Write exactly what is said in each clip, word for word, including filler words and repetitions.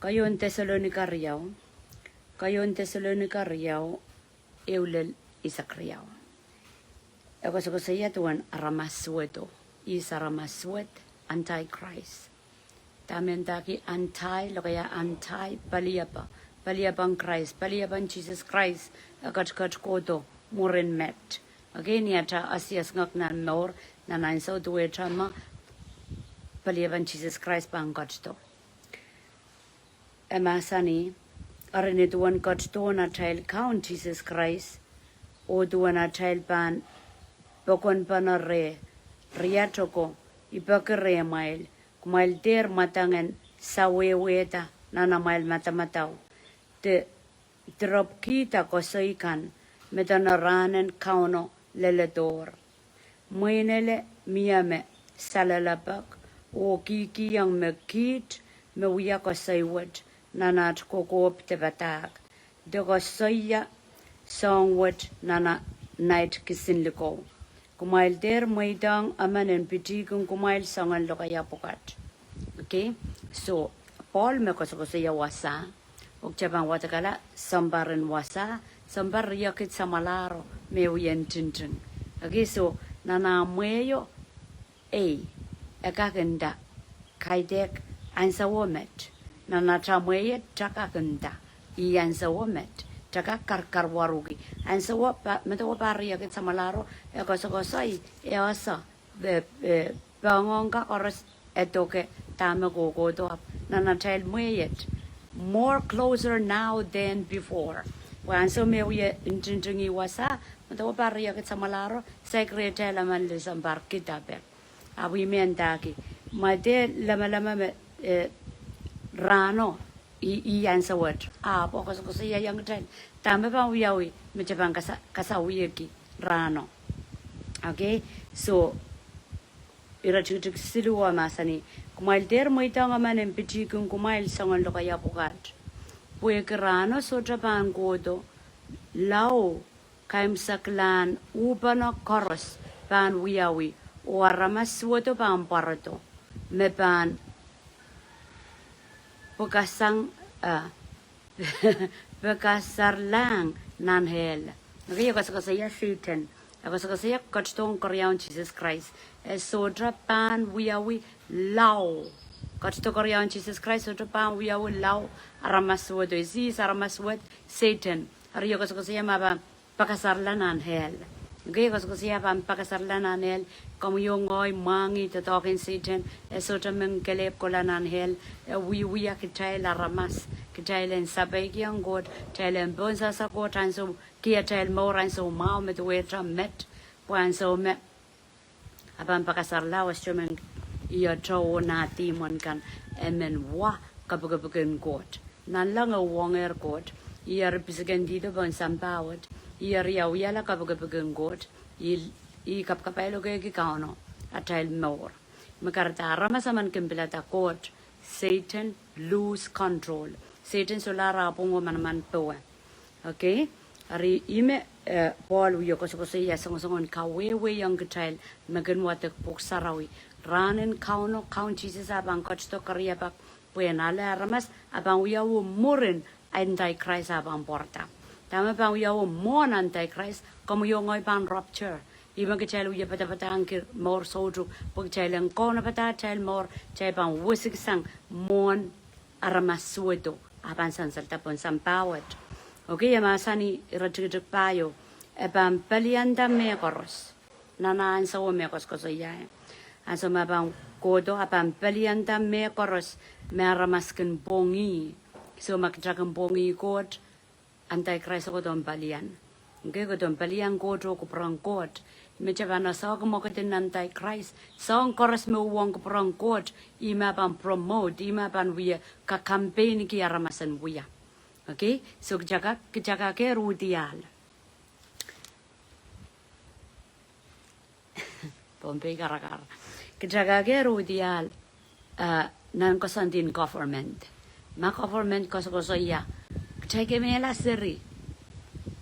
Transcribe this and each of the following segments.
Keieun Thessalonica riau, Keieun Thessalonica riau, ehu lel eisek riau. E koasokoasoia duwen aramas suwedo, ihs aramas suwed, Antichrist. Dahme ndahki anti, lokaia anti, paliapa, paliapan Krais, paliapan Sises Krais, e ketiket kohdo mwurin met. Okay, ni atail iasingek nan mour, nan ansou duwehte me paliapan Sises Krais pahn ketido. E mahsanih, eri ni duwen ketidohn atail Kaun Sises Krais, oh duwen atail pahn pokonpene reh, riat oko, I peki rehmwail, kumwail dehr mwadang en sawehwehda nan amwail madamadau, de direpwkihda koasoi kan me dene rahnen Kauno leledohr. Mwein ele mie me salelapek oh kihkihong me kiht me wia koasoi wet nan at kokohp de padahk, de koasoia soahng wet nan a nait kisin likou. Kumwail dehr mweidohng emen en pitihkin kumwail soangen lokaia pwukat. Okay? So, Pohl me koasokoasoia wasa, oh kita pahn wadekala sounpar en wasa, sounpar riekid samwalahro me wia ntinting. Okay, so, nan ah mwehio, ei, e kak nda, kaidehk ansouo met. Nan atail mwehi, ta kak nda, ih ansouo met. Ta kak karkarwaruki. Ansouo pa, medewe pahn riekid samwalahro, e koasokoasoi, e ese, e, e, pohngohng kan koaros, e doke dahme kohkohdo, ahpw nan atail mwehi, more closer now than before. Pwe ansou me wia ntintingih wasa, medewe pahn riekid samwalahro, saikinte lamalam lel sounpar kitape. Ahpw I men ndahki, ma dehr lamalam me, eh, rahno, ih, ih ansou wet. Ahpw e koasokoasoia ong kitail dahme pahn wiawi, me te pahn kasa, kasawihki rahno. Okay? So, iretikitik siluh e mahsanih, kumwail dehr mweidohng emen en pitihkin kumwail soangen lokaia pwukat. Pwehki rahno sohte pahn kohdo, lao kaimwiseklahn uhpene koaros pahn wiawi, oh aramas suwedo pahn pwarodo, me pahn pekasang, ah, pekasarlahng nan hell. Okay, e koasokoasoia Sehdan. E koasokoasoia ketidohn keriaun Sises Krais. E sohte pahn wiawi lao. Ketido keriaun Sises Krais sohte pahn wiawi lao aramas suwedo. Ihs aramas suwed? Sehdan. Eri e koasokoasoia me pahn pekasarla nan hell. Okay, e koasokoasoia pahn pekasarla nan hell. Komwi oh ngehi mwahngih doadoahk en Sehdan. E sohte men kelehpw kohla nan hell. E wiewia kitail aramas. Kitail en sapeikiong Koht, kitail en pohnsehse Koht ansou, ki atail mour ansou mwahu me duwehte met. Pwe ansou me e pahn pekasarla, wesmen iet oh nah dihmw kan, e men wa kapikipik en Koht. Nanleng e uhwongehr Koht, ih eri pisikendihdo pohn sampah wet, ih eri wiahla kapikipik en Koht, ih, ih kapkapailokehki Kauno atail mour. Me kahrehda aramas emen kin pilada Koht, Sehdan lose control. Sehdan solahr ah pwung oh manaman powe. Okay? Eri ih me, eh, Pohl wie koasokoasoia songosong en kawehwehiong kitail me kin wadek Pwuhk Sarawi. Rahnen Kauno, Kaun Sises ah pahn ketido keriapak pwehn ale aramas, ah pahn wiawi mwurin Antichrist ah pahn pwarada. Dahme pahn wiawi mwohn Antichrist? Komwi oh ngehi pahn rapture. Ih me kitail wie padapadahngki mour soutuk, pwe kitail en kaunopada atail mour, kitail pahn wisiksang mwohn aramas suwedo, ah pahn sansalda pohn sampah wet. Okay, e mahsanih iretikitik pahieu, e pahn pelianda mehkoaros. Nan ah ansouo me koasokoasoia. Ansou me pahn kohdo, ah pahn pelianda mehkoaros me aramas kin pwongih. So ma kita kin pwongih Koht, Antichrist kohdohn pelian. Okay, kohdohn pelian Koht oh kupwuren Koht. Me te pahn esehki mwekid en Antichrist. Soahng koaros me uhwong kupwuren Koht, ih me pahn promote, ih me pahn wie kakampeinki aramas en wia. Okay, so kita kak, kita kak eh ruhdiahl. Pohnpei karakar. Kita kak eh ruhdiahl, eh, nan koasoandi en government. Ma government koasokoasoia, kita kemehla seri.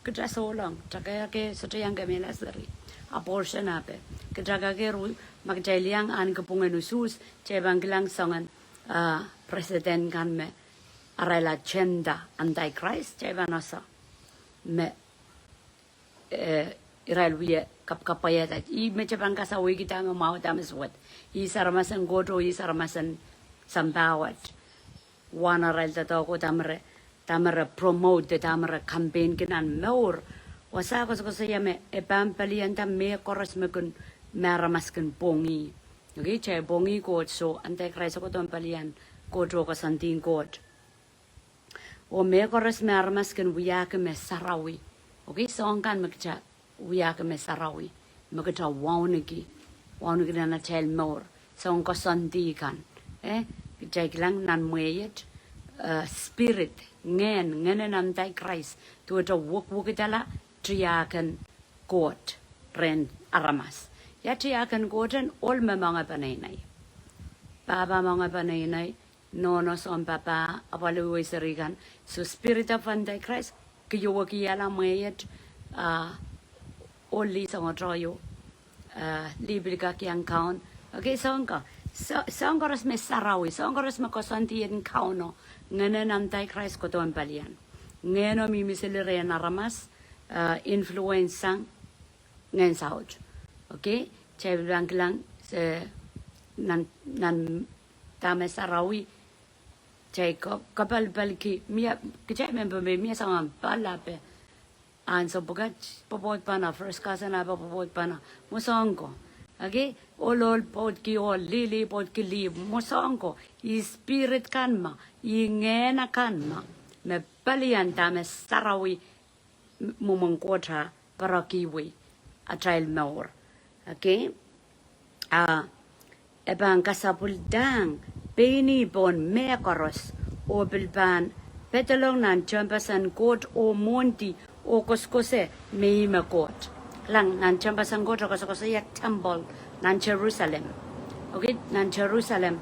Kita souleng, kita kak eh sohte iang kemehla seri. Abortion ape. Kita kak eh ruh, ma kitail iang ahneki pwungen usuhs, kitail pahn kilang soangen, eh, president kan me arail agenda Antichrist, kitail pahn ese me, eh, irail wie kapkapwaiada. Ih me kitail pahn kasawihkihda me mwahu dahme suwed. Ihs aramas en Koht oh ihs aramas en sampah wet. Wen arail doadoahk oh dahme re, dahme re promote, dahme re campaign ki nan mour. Wasa koasokoasoia me e pahn palianda mehkoaros me kin, me aramas kin pwongih. Okay, kitail pwongih Koht, so Antichrist kohdohn palian Koht oh koasoandi en Koht. Oh mehkoaros me aramas kin wiahki me sarawi. Okay, soahng kan me kitail wiahki me sarawi, me kitail wauneki, wauneki nan atail mour. Soahng koasoandi kan. Eh, kitail kilang nan mwehit, eh, spirit, ngehn, ngehnen Antichrist, duwehte wekwekidala tiahken Koht rehn aramas. Ia tiahken Koht en? Ohl me moange peneinei. Pahpa moange peneinei, nohno sounpapah, apwal wei seri kan. So spirit of Antichrist, kihwei kiala mwehit, ah, ohl lih soangohte ieu, ah, lih pil kak iang kaun. Okay, soahng ko, so, soahng koaros me sarawi, soahng koaros me koasoandi en Kauno, ngehnen Antichrist kohdohn palian. Ngehno mihmi sili rehn aramas, ah, influence sang ngehn saut. Okay, kitail pahn kilang, se, nan, nan dahme sarawi, kitail ko, kapalpalki, mie, kitail mempe me mie soangen palape. Ansou pwukat pwopwoud pahn, first cousin ah pwopwoud pahn, mwo soahng ko. Okay, ohl, ohl pwoudki ohl, lih, lih pwoudki lih, mwo soahng ko. Ih spirit kan me, ih ngehn akan me, me palian dahme sarawi, mwomwen Koht ah poarokihwei atail mour. Okay? Ah, e pahn kasapwildahng pein ih pohn mehkoaros, oh pil pahn pedolong nan tehnpasen Koht oh mwohndi, oh koasokoasoia me ih me Koht. Kilang, nan tehnpasen Koht oh koasokoasoia temple nan Jerusalem. Okay, nan Jerusalem.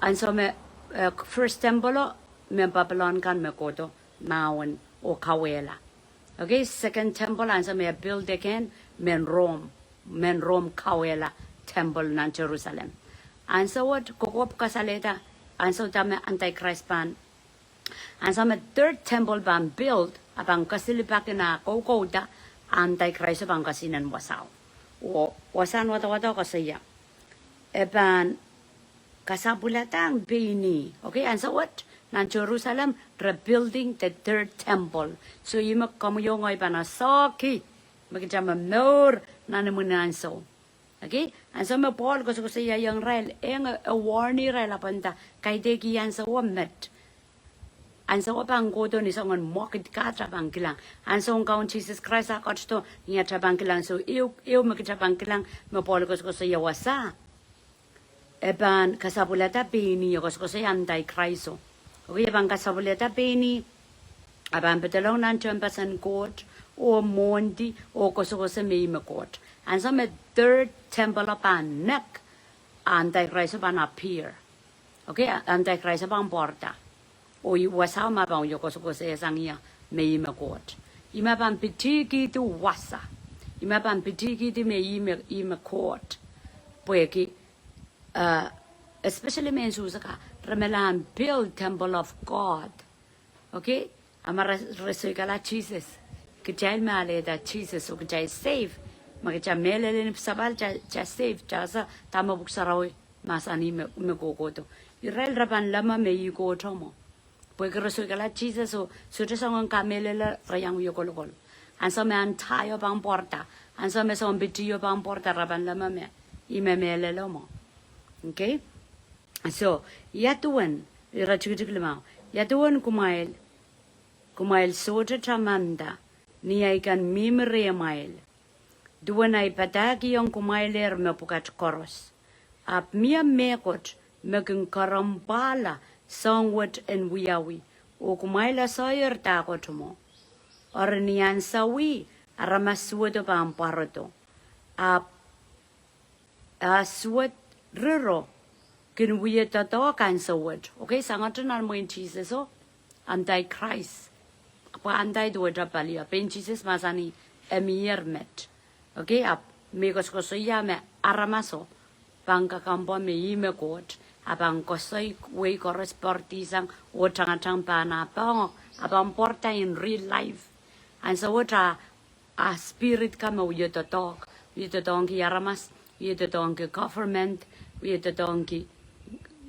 Ansou me, eh, first temple o, mehn Papilon kan me kohdo mahwen oh kauwehla. Okay, second temple, ansou me e build again, mehn Rom, mehn Rom kauwehla temple nan Jerusalem. Ansou wet kokohp kasalehda, ansou dahme Antichrist pahn, ansou me third temple pahn build, a pahn kasalehda, pahn kin koukouda, Antichrist pahn kesihnen wasao. Oh wasahn wadawad o koasoia, e pahn kasapwiladahng pein ih. Okay, ansou wet nan Jerusalem, rebuilding the third temple. So ih me komwi oh ngehi pahn asohki, me kitail momour nan imwin ansou. Okay, ansou me Pohl koasokoasoiaiong irail, e nge, e warn irail, a pahn nda, kaidehk ansou o met. Ansou o pahn kohdo ni soangen mwekid kan kitail pahn kilang. Ansou Kaun Sises Krais ah ketido, ni atail pahn kilang. So ehu, ehu me kitail pahn kilang, me Pohl koasokoasoia wasa, e pahn kasapwilada pein ih, e koasokoasoia Antichrist o. Okay, e pahn kasapwilada pein ih, a pahn pedolong nan tehnpasen Koht, oh mwohndi, oh koasokoasoia me ih me Koht. Ansou me third temple o pahn nek, Antichrist o pahn appear. Okay, Antichrist o pahn pwarada. Oh ih wasao me pahn wie koasokoasoia sang ie me ih me Koht. Ih me pahn pitihkihdi wasa. Ih me pahn pitihkihdi me ih me, ih me Koht. Pwehki, uh, especially mehn Suhs akan, re me lahn build temple of God. Okay? A ma re, re soikala Sises. Kitail me alehda Sises, oh kitail safe. Ma kitail mehlel ni sapahl, kitail, kitail safe. Kitail ese dahme Pwuhk Sarawi mahsanih me, me kohkohdo. Irail re pahn leme me ih Koht o mwo. Pwehki re soikala Sises oh sohte soangen kamehlele re iang wie kolokol. Ansou me anti o pahn pwarada, ansou me sounpiti o pahn pwarada, re pahn leme me ih me mehlel o mwo. Okay? So, ia duwen, ire tikitik limau, ia duwen kumwail, kumwail sohte tamanda ni ei kan mihmi rehmwail, duwen ei padahkihong kumwailehr mepwukat koaros. Ahpw mie mehkot me kin kerempwahla soahng wet en wiawi, oh kumwail esehier dahkot mwo. Eri ni ansou wet, aramas suwedo pahn pwarodo. Ahpw a suwed riro kin wie doadoahk ansou wet. Okay, sangete nan mwehin Sises o, Antichrist. Pwe anti duwehte palio. Pein Sises mahsanih e mier met. Okay, ahpw me koasokoasoia me aramas o pahn kakampo me ih me Koht. a pahn koasoi wehi koaros pardisang, oh tangatang pahn ah poahngok, a pahn pwarada in real life. Ansou wet a, a spirit kan me wie doadoahk, wie doadoahngki aramas, wie doadoahngki government, wie doadoahngki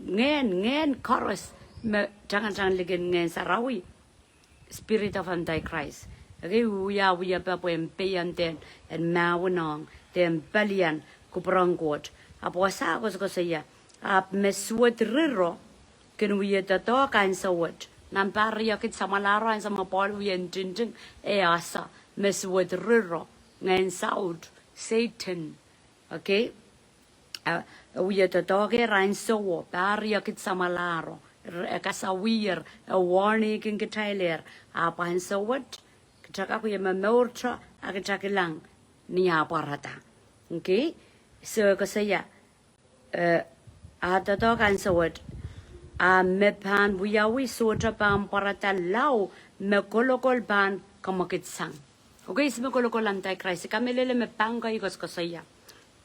ngehn, ngehn koaros me tangatang likin Ngehn Sarawi. Spirit of Antichrist. Ekei wia, wia pahn pwe en peian dehn, en mahweniong, dehn pelian kupwur en Koht. Ahpw wasa koasokoasoia, ahpw me suwed riro, kin wie doadoahk ansou wet. Nan pahr riekid samwalahro ansou me Pohl wie ntingting, e ese, me suwed riro, ngehn saut, Satan. Okay? E, e wie doadoahk ansou wet, pahr riekid samwalahro, e kasawih, e warning kin kitailehr, ahpw ansou wet, kita kak wie momourte, a kita kilang, ni ah pwarada. Okay? So, koasoia, e, a doadoahk ansou wet, a me pahn wiawi sohte pahn pwarada lao me kolokol pahn kamwekid sang. Okay, ihs me kolokol Antichrist? I kamehlele me pahn kei koasokoasoia.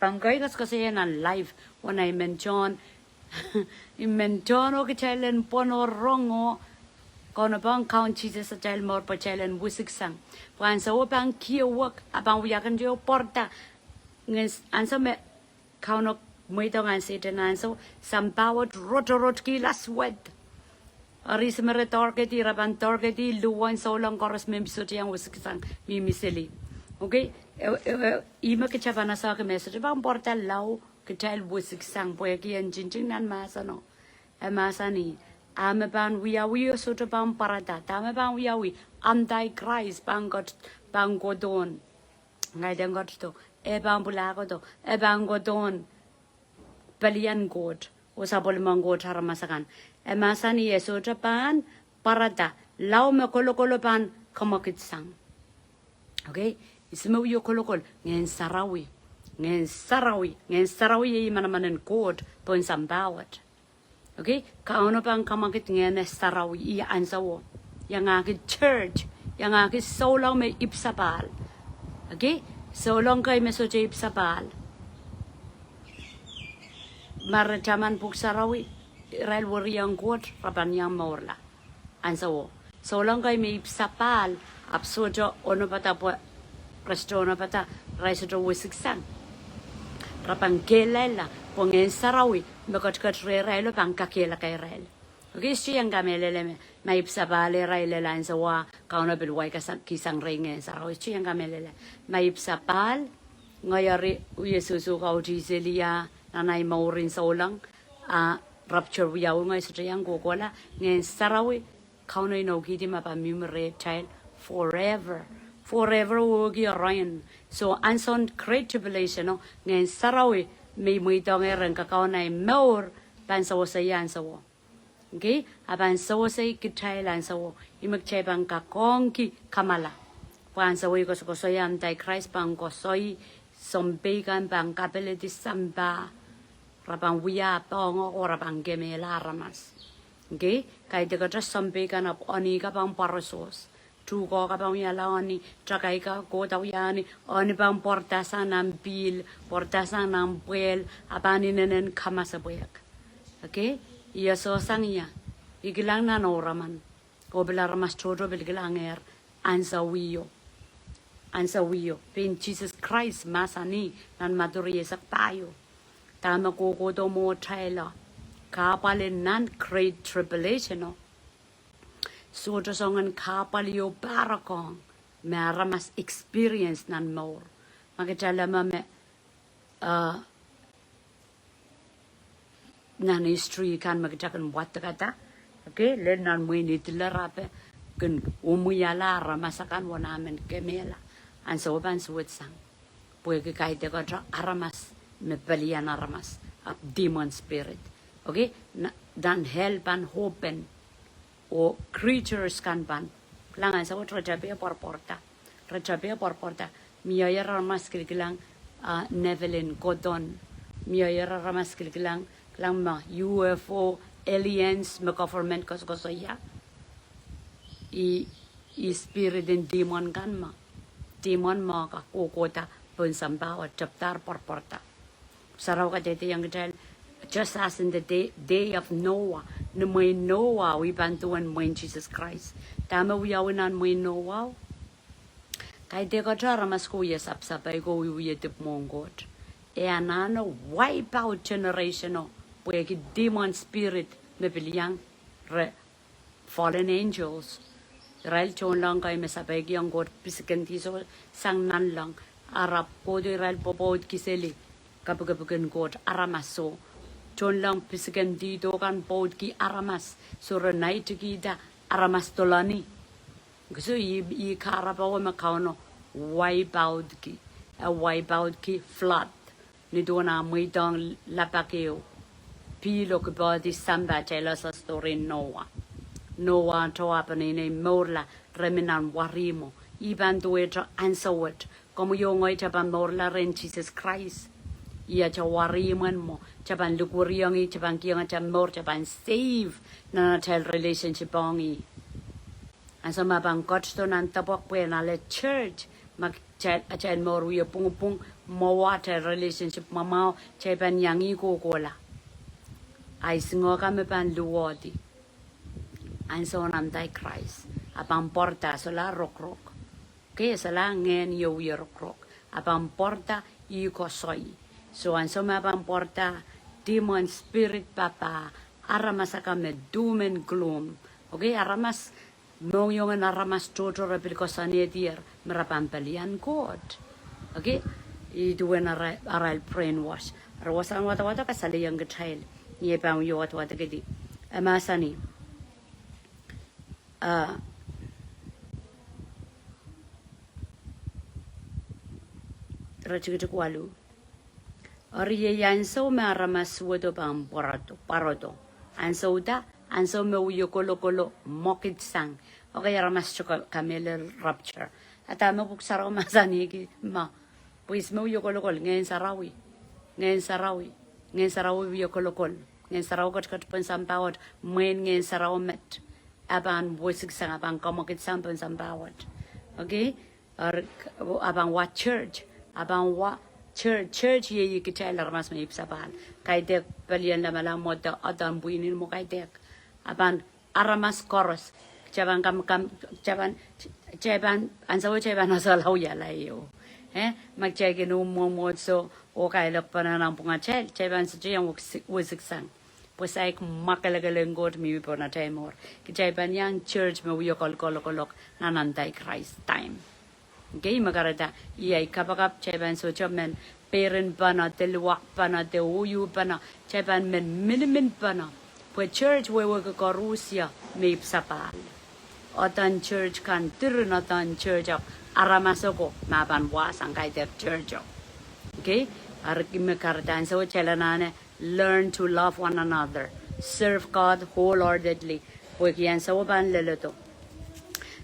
Pahn kei koasokoasoia nan life, wana I men tohn, I men tohn oh kitail en pwon oh rong oh, Kauno pahn kaun Sises atail mour pwe kitail en wisiksang. Pwe ansou wet pahn kihwek, a pahn wia kin te oh pwarada, ngehn s-, ansou me Kauno mweidohng Sehdan ansou, sampah wet rotorot kihla suwed. Eri ihs me re target-i, re pahn target-i luhwen souleng koaros me sohte iang wisiksang, mihmi seli. Okay? E, e, e, ih me kita pahn ese ke me sohte pahn pwarada lao kitail wisiksang, pwehki e ntingting nan mahseno. E mahsanih, a me pahn wiawi oh sohte pahn pwarada, dahme pahn wiawi? Antichrist pahn kot-, pahn kohdohn. Ngehi dehn kohdo, e pahn pwulahkodo, e pahn kohdohn pelian Koht, oh sapwellimen Koht aramas akan. E mahsanih e sohte pahn pwarada, lao me kolokol pahn kamwekid sang. Okay? Ihs me wie kolokol? Ngehn Sarawi. Ngehn Sarawi. Ngehn Sarawi iei manaman en Koht pohn sampah wet. Okay, Kauno pahn kamwekid Ngehn Sarawi, ih ansouo. Iangahki church, iangahki souleng me ipwsapahl. Okay, souleng kei me sohte ipwsapahl, ma re taman Pwuhk Sarawi, irail werihong Koht, re pahn iang mourla. Ansouo. Souleng kei me ipwsapahl, ahpw sohte onopada pwe, re sohte onopada, re sohte wisiksang. Re pahn kehlailla, pwe Ngehn Sarawi me ketiket rehrailo pahn kakehlaka irail. Okay, sohte iang kamehlele me, ma ipwsapahl irail lel ansouo, Kauno pil waikasang, kihsang rehi Ngehn Sarawi, sohte iang kamehlele. Ma ipwsapahl, ngehi eri wie sohsohkauti seli ia, nan ahi mourin souleng, a rapture wiawi ngehi sohte iang kohkohla, Ngehn Sarawi, Kauno inoukihdi ma pahn mihmi rehtail forever. Forever wehwehki arail. So, ansoun Great Tribulation o, Ngehn Sarawi me I mweidohngehr en kakaun ahi mour, pahn sewese ia ansouo. Okay? A pahn sewese kitail ansouo. Ih me kitail pahn kakohngki kamala. Pwe ansouo I koasokoasoia Antichrist pahn koasoi, sounpei kan pahn kapeledi sampah. Re pahn wia poahngo oh re pahn kemehla aramas. Okay? Kaidehkte sounpei kan ahpw ehni ka pahn pwarosohs. Tuhko ka pahn wiahla ehni, takai ka kohda wia ehni, ehni pahn pwardasang nan pihl, pwardasang nan pwehl, a pahn inenen kamasepwehk. Okay? I sohsang ia, I kilang nan ouraman. Oh pil aramas tohto pil kilangehr, ansouio. Ansouio. Pein Sises Krais mahsanih nan Madiu rieisek pahieu. Dahme kohkohdo mwohtail o, kahpwal en nan Great Tribulation o, sohte soangen kahpwal ieu pahrekohng me aramas experience nan mour. Ma kitail leme me, uh, nan history kan me kita kin wadekada. Okay, lel nan mwein Hitler ape kin umwiala aramas akan wona men kemehla. Ansouo pahn suwedsang. Pwehki kaidehkte aramas me pelian aramas, ahpw demon spirit. Okay, na, nan hell pahn open. Oh creatures kan pahn, kilang ansouo re tapier pwarpwarda. Re tapier pwarpwarda. Mie aramas kilikilang, uh, Nephilim, kodon. Mie aramas kilikilang, kilang ma U F O, aliens, me government koasokoasoia. Ih, ih spirit en demon kan ma. Demon ma ka kohkohda pohn sampah oh tepdahr pwarpwarda. Sarawi kadehdehiong kitail, Just as in the day, day of Noah, ni mwehin Noah, oh I pahn duwen mwehin Sises Krais. Dahme wiawi nan mwehin Noah? Kaidehk ata aramas ko wie sapsapai ko, wie wie dipmwohng Koht. E anahne wipe out generation o, pwehki demon spirit me pil iang reh fallen angels. Irail tohnleng kei me sapaikihong Koht pisikendi soh sang nanleng, ahpw kohdo irail pwopwoudki seli kapikipik en Koht aramas soh. Tohnleng pisikendi doh kan pwoudki aramas, soh re naitikihda aramas dohloni. Kiso ih, ih kahrepe me Kauno wipe out ki, e wipe out ki flood. Ni duwen ah mweidohng lapak ehu, pihl o kipohdi sampah, teilosa story Noah. Noah tohto ah peneinei mourla, re mi nan warihmwo. I pahn duwehte ansou wet, komwi oh ngehi kita pahn mourla rehn Sises Krais. Ih atail warihmwen mwo, kita pahn likwerihong ih, kita pahn kihong atail mour, kita pahn save nan atail relationship ong ih. Ansou me e pahn ketido nan depwek pwe en ale church, ma kitail, atail mour wie pwungpwung, mwowe atail relationship mwamwahu, kitail pahn iang ih kohkohla. Ai singoka me pahn luwehdi. Ansou nan Antichrist, e pahn pwarada, solahr rokorok. Okay, solahr ngehn ieu wie rokorok. E pahn pwarada ih koasoi. So ansou me e pahn pwarada, demon spirit papah, aramas akan me doom and gloom. Okay, aramas, mohngiong en aramas tohto re pil koasoanehdier me re pahn pelian Koht. Okay, ih duwen ara, arail brainwash. Re wasahn wadawad kasalehiong kitail. Ni e pahn wie wadwadekedi, e mahsanih, ah, iretikitik waluh. Eri iei ansou me aramas suwedo pahn pwarodo, pwarodo. Ansou da, ansou me wie kolokol o mwekidsang. Okay, aramas sohte ka, kamehlele rapture. A dahme Pwuhk Sarawi mahsanihki ma, pwe ihs me wie kolokol? Ngehn Sarawi. Ngehn Sarawi. Ngehn Sarawi wie kolokol. Ngehn Sarawi ketiket pohn sampah wet, mwein Ngehn Sarawi met. E pahn wesiksang, e pahn kamwekidsang pohn sampah wet. Okay? Eri, e pahn wa church. E pahn wa church. Church iei kitail aramas me ipwsapahl. Kaidehk pelien lamalam mwo de, adan pwihn en mwo kaidehk. E pahn aramas koaros. Kitail pahn kam, kam, kitail pahn, kitail pahn, ansou kitail pahn asala wiahla ieu. Eh? Ma kitail kin mwomwohdiso, oh kailok pahn nanpwungatail, kitail pahn sohte iang wesik, wesiksang. Pwe saik mwakelekel en Koht mihmi pohn atail mour. Kitail pahn iang church me wie kolokol lokolok nan Antichrist time. Okay, me kahrehda, iei kapakap, kitail pahn sohte men peren pahn, de luwak pahn, de uyu pahn, kitail pahn men minimin pahn. Pwe church wehwehki koaros me ipwsapahl. Adan church kan, diren adan church ahpw aramas oko me pahn wahsang kaidehk church o. Okay? Eri me kahrehda ansou kitail anahne learn to love one another, serve God wholeheartedly. Pwehki ansou pahn leledo.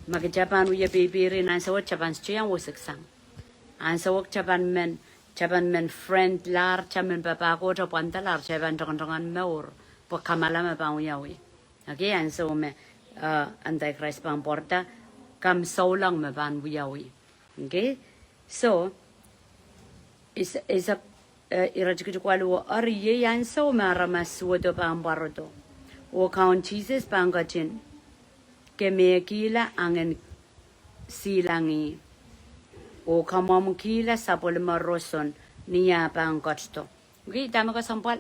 Ma kitail pahn wie peipeiri nan ansou, kitail pahn sohte iang wesiksang. Ansou kitail pahn men, kitail pahn men friendlahr, kitail men papah Koht pwandalahr, kitail pahn tongotongoan mour. Pwe kamala me pahn wiawi. Okay, ansou me, uh, Antichrist pahn pwarada, kam souleng me pahn wiawi. Okay? So, is, is a, uh, iretikitik waluh, eri iei ansou me aramas suwedo pahn pwarodo. Oh Kaun Sises pahn ketin kemehkihla angen silangih. Oh kamwomwkihla sapwellime roson ni ah pahn ketido. Okay, dahme kesempwal?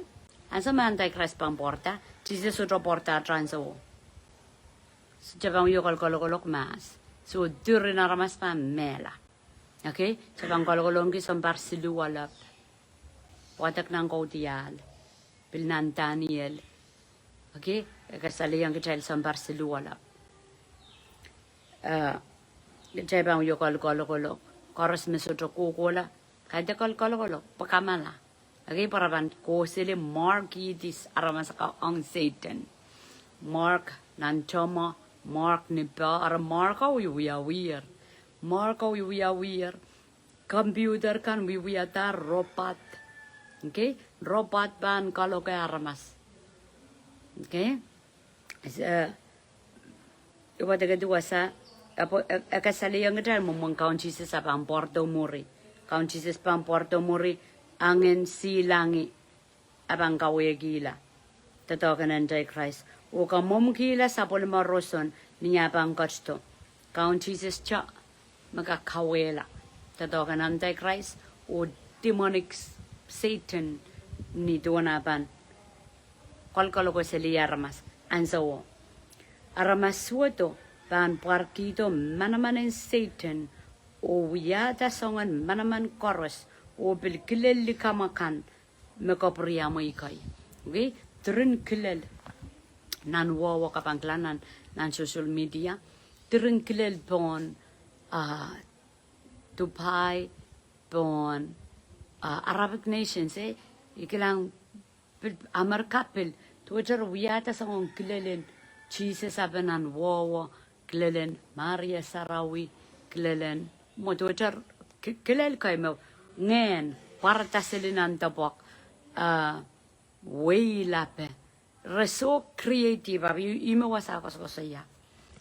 Ansou me Antichrist pahn pwarada, Sises sohte pwarada ansou. Sohte pahn wie kolokol lokolok mahs. So, diren aramas pahn mehla. Okay, kitail pahn kolokolongki sounpar siluh walap. Wadek nan Kaudiahl. Pil nan Daniel. Okay, e kasalehiong kitail sounpar siluh walap. Eh, kitail pahn wie kolokol lokolok. Koaros me sohte kohkohla, kaidehk kolokol lokolok, pwe kamala. Okay, pwe re pahn kohseli mark ihte aramas akan ong Sehdan. Mark nan tohmwo, mark ni peh, eri mark o wiwiawier. Mark o wiwiawier. Computer kan wiwiadahr, robot. Okay, robot pahn kaloke aramas. Okay? Eh, I wadekedi wasa, e pwe, e, e kasalehiong kitail mwomwen Kaun Sises e pahn pwardo mwuri. Kaun Sises pahn pwardo mwuri, angen silangih. a pahn kawehkihla doadoahk en Antichrist. Oh kamwomwkihla sapwellime roson ni ah pahn ketido. Kaun Sises te me kak kawehla doadoahk en Antichrist oh demonic Satan ni duwen ah pahn kolokol ko seli aramas. Ansouo aramas suwedo pahn pwarkihdo manaman en Satan oh wiahda soangen manaman koaros oh pil kilel likamw akan me kapwuriamwei kei. Okay? Diren kilel nan wehwe, ke pahn kilang nan, nan social media. Diren kilel pohn, ah, Dubai, pohn, ah, Arabic nations, eh, I kilang pil, America pil, duwehte re wiahda soangen kilel en Sises ape nan wehwe, kilel en Maria Sarawi, kilel en, mwo duwehte re, ki-, kilel kei me ngehn pwarada seli nan depwek, ah, wehi lape. Re so creative, ahpw ih, ih me wasa koasokoasoia.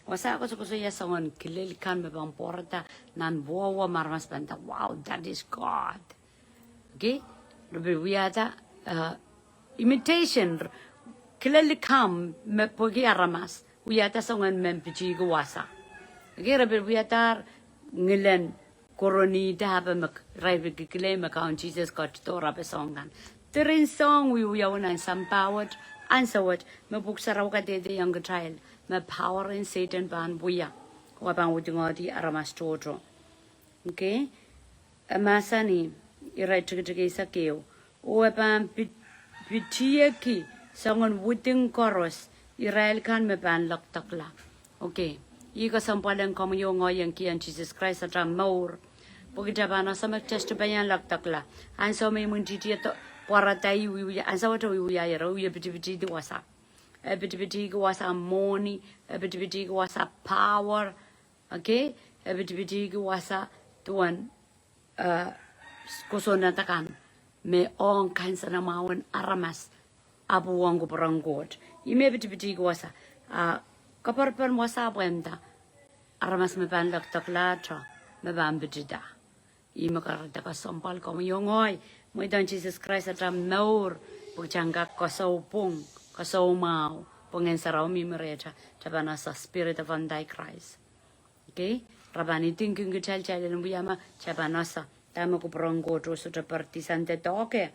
Wasa koasokoasoia soangen kilel kan me pahn pwarada nan wehwe me aramas pahn nda, "Wow, that is God." Okay? Re pil wiahda, uh, imitation, r-, kilel likamw me pwehki aramas. Wiahda soangen mehn pitihki wasa. Okay, re pil wiahda ngilen koronihda ape me k-, irail pil kilkileng me Kaun Sises ketido, re pil soang kan. Diren soang wiewiawi nan sampah wet, ansou wet, me Pwuhk Sarawi kadehdehiong kitail me power en Satan pahn wia, oh e pahn widiangohdi aramas tohto. Okay? E mahsanih, ire tikitik eisek ehu, oh e pahn pi-, pitihki soangen widing koaros irail kan me pahn lekdekla. Okay. Ih kesempwal en komwi oh ngehi en kihong Sises Krais atail mour. Pwehki kitail pahn ese me testify en lekdekla. Ansou me imwintihtio pwarada, ih wiewia, ansou wet e wiewia, ire, oh e pitipitihdi wasa. E pitipitihki wasa mwohni, e pitipitihki wasa power. Okay? E pitipitihki wasa duwen, uh, kosonned akan me ong kansenamwahu en aramas, ahpw uhwong kupwuren Koht. Ih me pitipitihki wasa. Ah, kapwurpwurdohn wasa pwehn nda, aramas me pahn lekdekla te, me pahn pitida. Ih me kahrehda kesempwal komwi oh ngehi, mweidohng Sises Krais atail mour, pwe kitail en kak koasoapwung, koasoamwahu, pwe Ngehn Sarawi mihmi rehtail, kitail pahn ese spirit of Antichrist. Okay? Re pahn idingkin kitail, kitail en wia ma kitail pahn ese dahme kupwuren Koht oh sohte poaridi. Sante doke.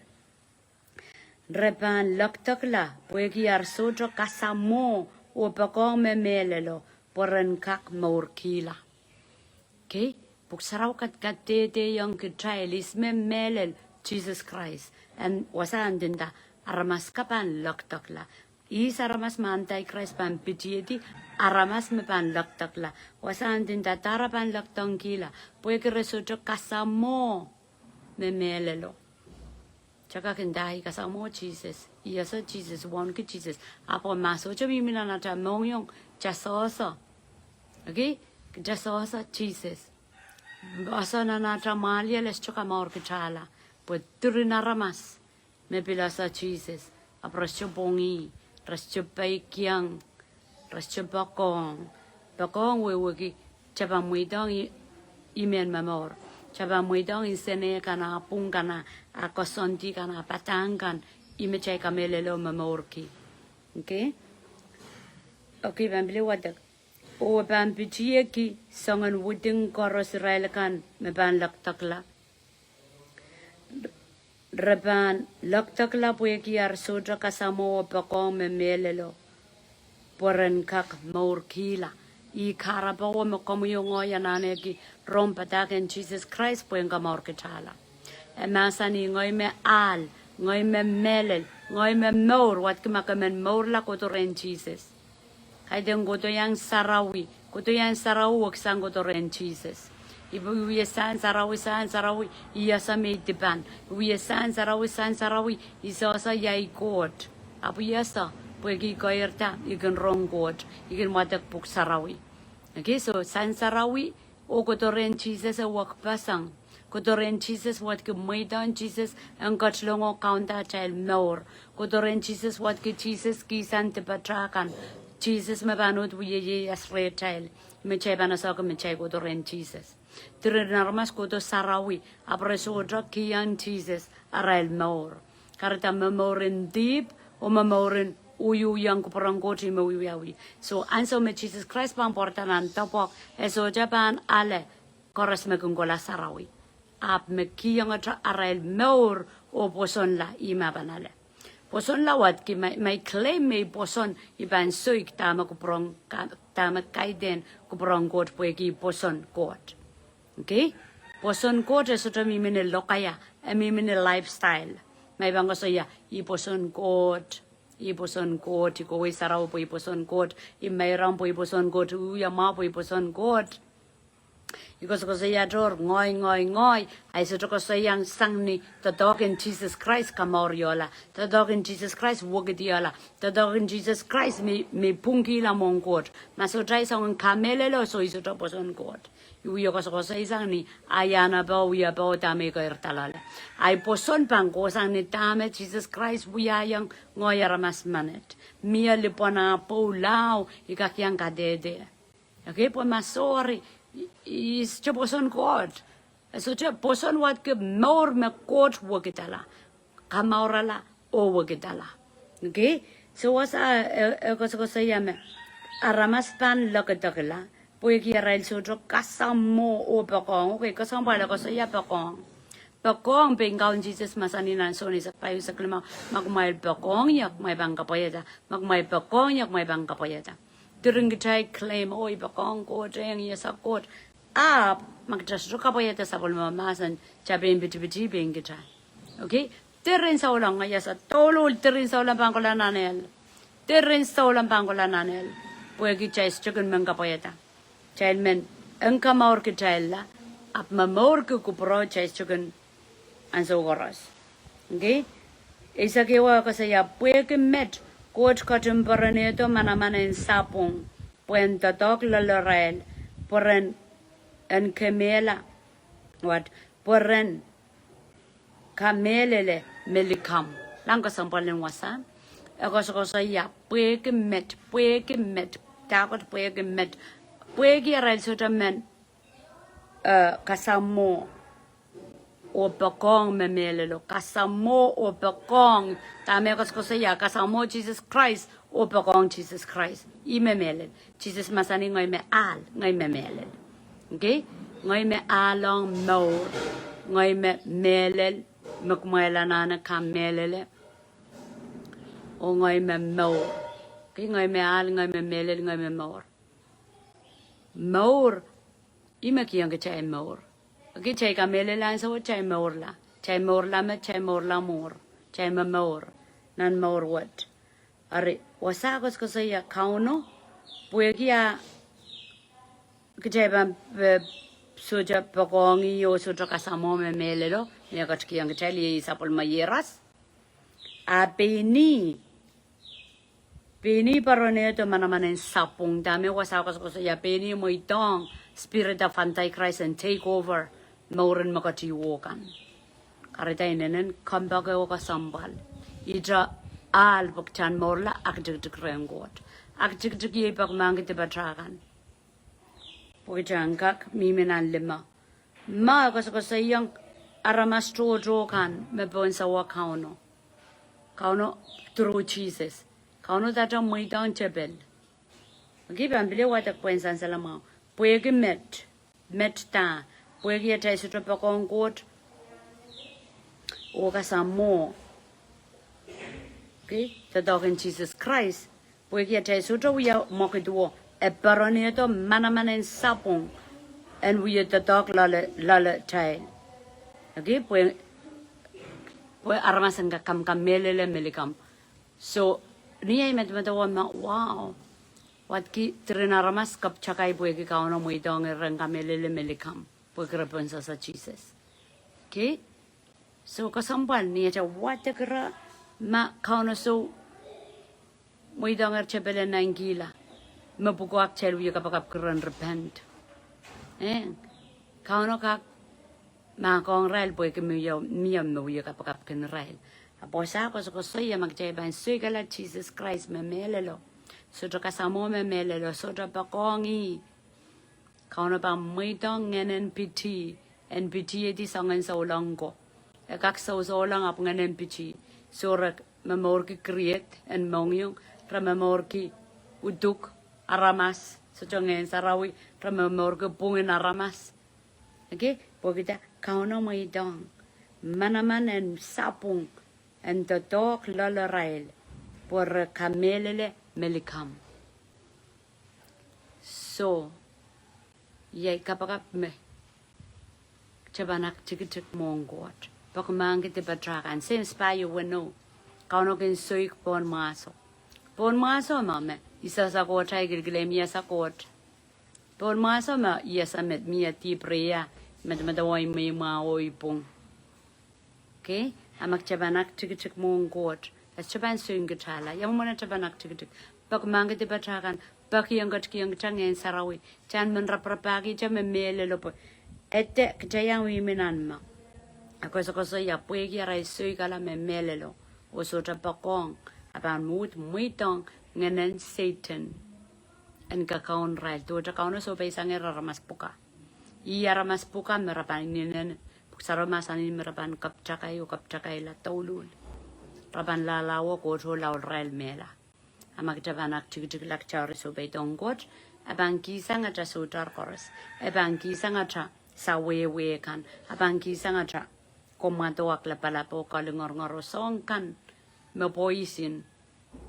Re pahn lekdekla pwehki ar sohte kasamwo oh poakohng me mehlelo, pwe ren kak mourkihla. Okay? Pwuhk Sarawi kad-, kadehdehiong kitail ihs me mehlel Sises Krais. En wasa e ndinda aramas ka pahn lekdekla. Ihs aramas me Antichrist pahn pitihedi? Aramas me pahn lekdekla. Wasa e ndinda dahme re pahn lekdekla? Pwehki re sohte kasamwo me mehlelo. Kitail kak nda I kasamwo Sises, I ese Sises, I wauneki Sises. Ahpw ma sohte mihmi nan atail mohngiong, kitail sehse. Okay? Kitail sehse Sises. Ese nan atail mwahliel e sohte kamour kitailla. Pwe diren aramas me pil ese Sises, ahpw re sohte pwongih, re sohte peikiong, re sohte poakohng. Poakohng wehwehki kitail pahn mweidohng i-, ihme en momour. Kitail pahn mweidohng insenei kan, ah pwung kan, ah koasoandi kan, ah padahk kan, ihme kitail kamehlele oh momourki. Okay? Okay, pahn pil wadek. Oh e pahn pitihki soangen widing koaros irail kan me pahn lekdekla. Re pahn lekdekla pwehki ar sohte kasamwo oh poakohng me mehlelo, pwe ren kak mourkihla. Ih kahrepe me komwi oh ngehi anahneki rong padahk en Sises Krais pwe en kamour kitailla. E mahsanih, ngehi me ahl, ngehi me mehlel, ngehi me mour, wadki ma ke men mourla kohdo rehn Sises. Kaidehn kohdo iang sarawi, kohdo iang sarawi, wekisang kohdo rehn Sises. I pil wie sahn sarawi, sahn sarawi, I ese me I dipan. Wie sahn sarawi, sahn sarawi, I sehse ia I Koht. Ahpw I ese, pwehki I keirda, I kin rong Koht, I kin wadek Pwuhk Sarawi. Okay, so sahn sarawi oh kohdo rehn Sises e wekpeseng. Kohdo rehn Sises wadki mweidohng Sises en ketilong oh kaunda atail mour. Kohdo rehn Sises wadki Sises kihsang dipatail kan. Sises me pahn uhd wie ieias rehtail. Me kitail pahn ese me kitail kohdo rehn Sises. Diren aramas kohdo sarawi, ahpw re sohte kihong Sises arail mour. Kahrehda momourin dihp, oh momourin uiuiong kupwuren Koht ih me wiewiawi. So, ansou me Sises Krais pahn pwarada nan doadoahk, e sohte pahn ale koaros me kin kohla sarawi. Ahpw me kihong ata arail mour oh pwosonla ih me pahn ale. Pwosonla wet ki ma, ma I claim me I pwoson, I pahn soik dahme kupwuren, ka, dahme kaidehn kupwuren Koht pwehki I pwoson Koht. Okay? Pwoson Koht e sohte mihmi ni lokaia, e mihmi ni lifestyle. Ma I pahn koasoia, I pwoson Koht, I pwoson Koht, I kohwei sarawi pwe I pwoson Koht, I meirong pwe I pwoson Koht, I wia mwahu pwe I pwoson Koht. I koasokoasoia tohr, ngehi, ngehi, ngehi, ahi sohte koasoiaiong sang ni doadoahk en Sises Krais kamouriohla, doadoahk en Sises Krais wekidiohla, doadoahk en Sises Krais me, me pwungkihla mwohn Koht. Ma sohte ahi soangen kamehlele, so I sohte pwoson Koht. I wie koasokoasoi sang ni ahi anahnepo, wiepo, dahme I keirda loale. Ahi pwoson pahn kohsang ni dahme Sises Krais wiahiong ngehi aramas menet. Mie lipwen ah pwoula, I kak iang kadehde. Okay, pwe ma sohte, I, I sohte pwoson Koht. E sohte pwoson wet ki mour me Koht wekidala, kamourala, oh wekidala. Okay? So wasa e, e koasokoasoia me aramas pahn lekdekla pwehki arail sohte kasamwo oh poakohng. Okay, kesempwal e koasoia poakohng. Poakohng pein Kaun Sises mahsanih nan Sohn eisek pahieu, eisek limau, ma kumwail poakohng ie, kumwail pahn kapwaiada. Ma kumwail poakohng ie, kumwail pahn kapwaiada. Diren kitail claim, oh, I poakohng Koht, e ngiasa Koht. Ahpw, ma kitail sohte kapwaiada sapwellime mahsen, kitail pein pitipiti pein kitail. Okay? Diren souleng, ngehi ese douluhl, diren souleng pahn kohla nan hell. Diren souleng pahn kohla nan hell. Pwehki kitail sohte kin men kapwaiada. Kitail men en kamour kitailla, ahpw momourki kupwuro kitail sohte kin ansou koaros. Okay? Eisek ehu e koasoia, pwehki met Koht ketin poaronehdo manaman en sapwung, pwehn doadoahk loalarail, pwe ren en kemehla, what? Pwe ren kamehlele me likamw. Iang kesempwal en wasa. E koasokoasoia, pwehki met, pwehki met, dahkot pwehki met, pwehki arail sohte men, eh, kasamwo oh poakohng me mehlelo, kasamwo oh poakohng, dahme e koasokoasoia, kasamwo Sises Krais oh poakohng Sises Krais. Ih me mehlel. Sises mahsanih, ngehi me ahl, ngehi me mehlel. Okay? Ngehi me ahl ong mour, ngehi me mehlel, me kumwail anahne kamehlele. Oh ngehi me mour. Okay, ngehi me ahl, ngehi me mehlel, ngehi me mour. Mour, ih me kihong kitail mour. Okay, kitail kamehlele ansou wet kitail mourla. Kitail mourla met, kitail mourla mwuhr. Kitail momour nan mour wet. Eri, wasa koasokoasoia Kauno, pwehki a kitail pahn, eh, sohte poakohng ih oh sohte kasamwo me mehlelo, me e ketikihong kitail ih sapwellime ieras. A pein ih, pein ih poaronehdo manaman en sapwung, dahme wasa koasokoasoia, pein ih mweidohng spirit of antichrist en take over mouren me ketiwo kan. Kahrehda inenen kompoake oh kesempwal. Ihte ahl pwe kitail en mourla aktikitik rehn Koht. Aktikitik iei pek me kitail pahn kak pwe kitail en kak mihmi nan lime. Ma e koasokoasoiong aramas tohto kan me pohn sawa Kauno. Kauno through Sises. Kauno dahte mweidohng tepel. Okay, pahn pil wadek pwehn sansal mwahu. Pwehki met, met da, pwehki atail sohte poakohng Koht oh kasamwo. Okay, doadoahk en Sises Krais. Pwehki atail sohte wia mwekid wo, e poaronehdo manaman en sapwung en wia doadoahk loale, loalatail. Okay, pwe, pwe aramas en kak kamehlele me likamw. So, ni ahi medemedewe me, wow. Wadki diren aramas kapw takai pwehki Kauno mweidohng ira en kamehlele me likamw. Pwehki re pohn sasa Sises. Okay? So, kesempwal ni atail wadek ira ma Kauno soh mweidohng ira tepel en nankihla. Me pwukoa kitail wie kapakapki ren repent. Eh, Kauno kak mahkohng irail pwehki mie, mie me wie kapakapkin irail. Ahpw wasa koasokoasoia ma kitail pahn soikala Sises Krais me mehlelo. Sohte kasamwo me mehlelo, sohte poakohng ih. Kauno pahn mweidohng ngehn en piti, en pitihedi soangen souleng ko. E kak sou, souleng ahpw ngehn en piti. Soh, re momourki kiriet en mohngiong, re momourki uduk aramas, sohte Ngehn Sarawi, re momourki pwungen aramas. Okay, pwehki dah? Kauno mweidohng manaman en sapwung en doadoahk loalarail, pwe re kamehlele me likamw. Soh, iei kapakap me kitail pahn aktikitik mwohn Koht. Pwehki mahkki dipatail kan, same spot you will know. Kauno kin soik pohn mwahso. Pohn mwahso me, me, I sehse Koht, I kilkil me I ese Koht. Pohn mwahso me I ese me mie dihp riei, medemedewe mweimwahu oh pwung. Okay? A ma kitail pahn aktikitik mwohn Koht, e sohte pahn soikitailla. Ia mwomwen atail pahn aktikitik? Pwehki mahkki dipatail kan, pwehki ong ketikihong kitail Ngehn Sarawi, kitail men raparapahki atail me mehlelo pwe, ede kitail iang wia mih nan mah. A koasokoasoia pwehki arail soikala me mehlelo, oh sohte poakohng, a pahn uhd mweidohng ngehnen Sehdan en kakaun irail, duwehte Kauno sohpeisang aramas pwukat. Ih aramas pwukat me re pahn inenen, Pwuhk Sarawi mahsanih me re pahn kapwatakai oh kapwatakaila douluhl. Re pahn lahlahwe Koht oh laud irail mehla. A ma kitail pahn aktikitikla kitail sohpeidohng Koht, e pahn kihsang atail soutar koaros. E pahn kihsang atail sawehwe kan. E pahn kihsang atail komwadek lapalap oh kolingorngor oh soahng kan me poisin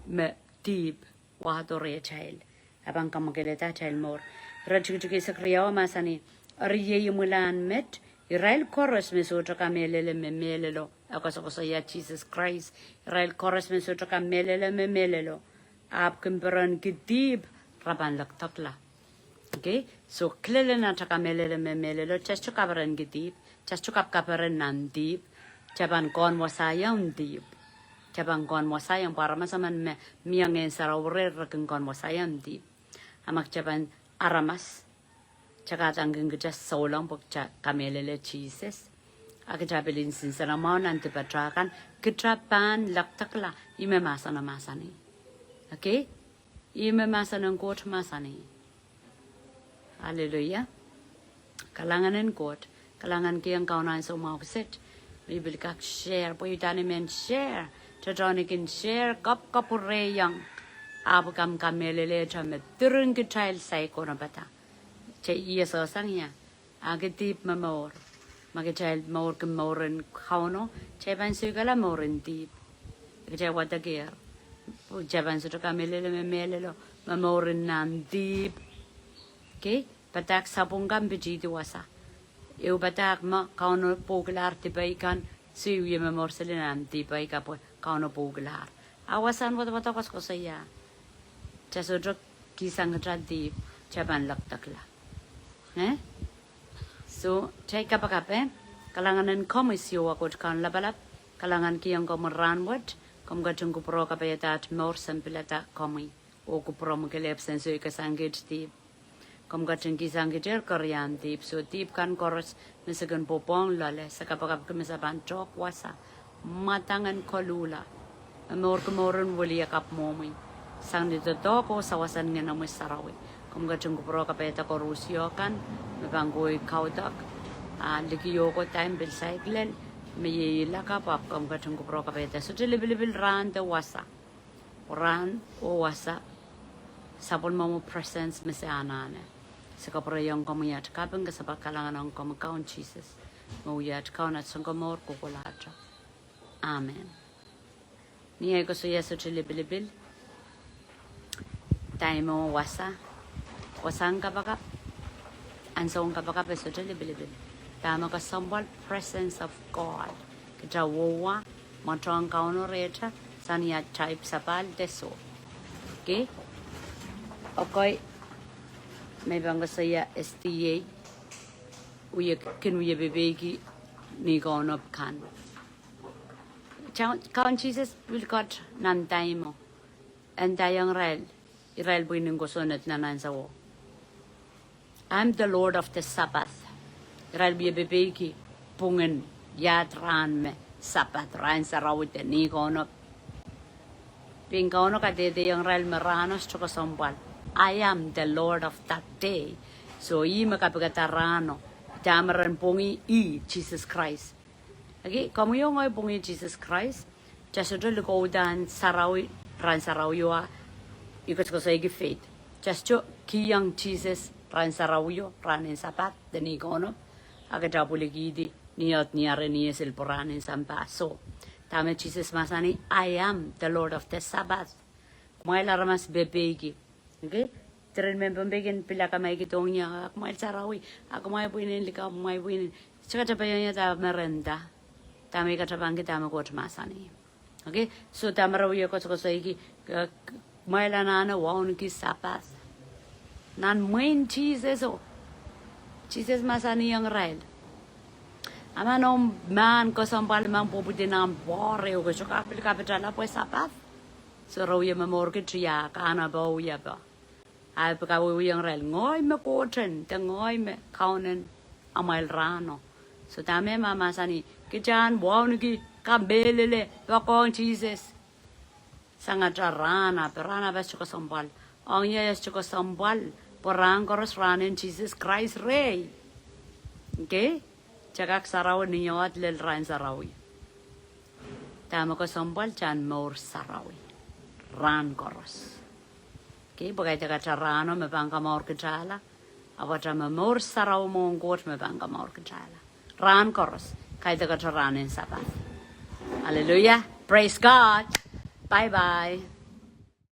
me dihp wahdo rehtail. E pahn kamwakelehda atail mour. Iretikitik eisek riau mahsanih, eri iei imwilahn met, irail koaros me sohte kamehlele me mehlelo, e koasokoasoia Sises Krais, irail koaros me sohte kamehlele me mehlelo, ahpw kin perenki dihp, re pahn lekdekla. Okay? Soh, kilelen atail kamehlele me mehlelo, kitail sohte kaperenki dihp, kitail sohte kapkaperen nan dihp, kitail pahn kehn wasahiong dihp. Kitail pahn kehn wasahiong, pwe aramas emen me mie Ngehn Sarawi reh, re kin kehn wasahiong dihp. A ma kitail pahn aramas, kitail kahdaneki kitail souleng pwe kitail kamehlele Sises. A kitail pil nsenamwahu nan dipatail kan, kitail pahn lekdekla, ih me mahsen mahsanih. Okay? Ih me mahsen en Koht mahsanih. Hallelujah. Kalahngan en Koht, kalahngankihong Kauno ansou mwahu kiset. Me I pil kak share, pwe uhdahn I men share, tohtohn I kin share, kapwkapwurehiong, ahpw komw kamehlelehte me diren kitail saikinte pahda. Kitail iasosang ia? Aki dihp momour. Ma kitail mourki mouren Kauno, kitail pahn soikala mouren dihp. Kitail wadekier. Kitail pahn sohte kamehlele me mehlelo, momour nan dihp. Okay? Padahk sapwung kan pitihdi wasa. Ehu padahk me Kauno pwoukilahr dihpei kan, soh, I wie momour seli nan dihpei kan pwe Kauno pwoukilahr. A wasahn wadawad koasokoasoia, kitail sohte kihsang kitail dihp, kitail pahn lekdekla. Eh? Soh, kitail kapakap, eh? Kalahngan en komwi Siohwa Koht Kaun lapalap, kalahngankihong komwi rahn wet, komw ketin kupwure kapaiada aht mour, sampilada komwi, oh kupwuromwi kelehpw, sehse soikasang kiht dihp. Komw ketin kihsang kitail keriahn dihp, soh, dihp kan koaros me se kin pwopwohng loale, se kapakapki me se pahn tohk wasa. Mwadang en koluhla, me mourki mouren wiliakapw mwohmwi, sang ni doadoahk oh sawas en Ngehnomwi Sarawi. Komw ketin kupwure kapaiada koarusie kan me pahn kohwei kaudok, a liki oh ko time pil saikinte, me iei lakapw, ahpw komw ketin kupwure kapaiada. Sohte lipilipil rahn de wasa. Rahn oh wasa, sapwellimomwi presence me se anahne. Se kapwurehiong komwi aht kaping, kasapahl, kalahngan ong komwi Kaun Sises, me wia aht Kaun, aht Sounkomour kohkohlahte. Amen. Ni ahi koasoia sohte lipilipil. Time oh wasa, wasahn kapakap, ansoun kapakap e sohte lipilipil. Dahme kesempwal, presence of God. Kitail wowa, mwoatohng Kauno rehtail, sang ni aht type sapahl de soh. Okay? Okay. Me I pahn koasoia S D A, wie, kin wie pepeiki ni Kauno kan. Kaun, Kaun Sises pil cut nan time o. En ndaiong irail, irail pwihn en kosonned nan ansouo. I am the Lord of the Sabbath. Irail wie pepeiki pwungen iahd rahn me Sabbath, rahn sarawi de ni Kauno. Pein Kauno kadehdehiong irail me rahno sohte kesempwal. I am the Lord of that day. So ih me kapikada rahno. Dahme ren pwongih? Ih, Sises Krais. Okay, komwi oh ngehi pwongih Sises Krais. Kita sohte likouda sarawi, rahn sarawio, I koasokoasoiki faith. Kita sohte kihong Sises rahn sarawio, rahn en Sapahl, de ni kono, a kita pwilikihdi ni oahd, ni are, ni esil, pwe rahn en sampah. So, dahme Sises mahsanih, "I am the Lord of the Sabbath." Kumwail aramas pepeiki. Okay? Diren mehn Pohnpei kin pil akamaiki dohng ie, "A kumwail sarawi, a kumwail pwihn en likamw, kumwail pwihn en." Sohte katapan ie dahme re nda. Dahme I katapangki, dahme Koht mahsanih. Okay? So dahme re wie koasokoasoiki, eh, kumwail anahne wauneki Sapahl. Nan mwehin Sises o. Sises mahsanihong irail, "A ma noumw mahn kesempwal, ma pwopwidi nan pwoare, ke sohte kak pil kapitala pwe Sapahl?" So re wie momourki tiahk, ahnepe oh wiepe. A pil kawiwihong irail, "Ngehi me Kohten, de ngehi me Kaunen amwail rahno." So dahme ma mahsanih, kita en wauneki, kamehlele, poakohng Sises. Sang atail rahn, a pil rahn, a pil sohte kesempwal. Ong ie e sohte kesempwal, pwe rahn koaros rahn en Sises Krais rehi. Okay? Kita kak sarawi ni oahd lel rahn sarawi. Dahme kesempwal, kita en mour sarawi. Rahn koaros. Okay, pwe kaidehk atail rahno me pahn kamour kitailla. Ahpw atail momour sarawi mwohn Koht me pahn kamour kitailla. Rahn koaros, kaidehk atail rahn en Sapahl. Hallelujah. Praise God. Bye bye.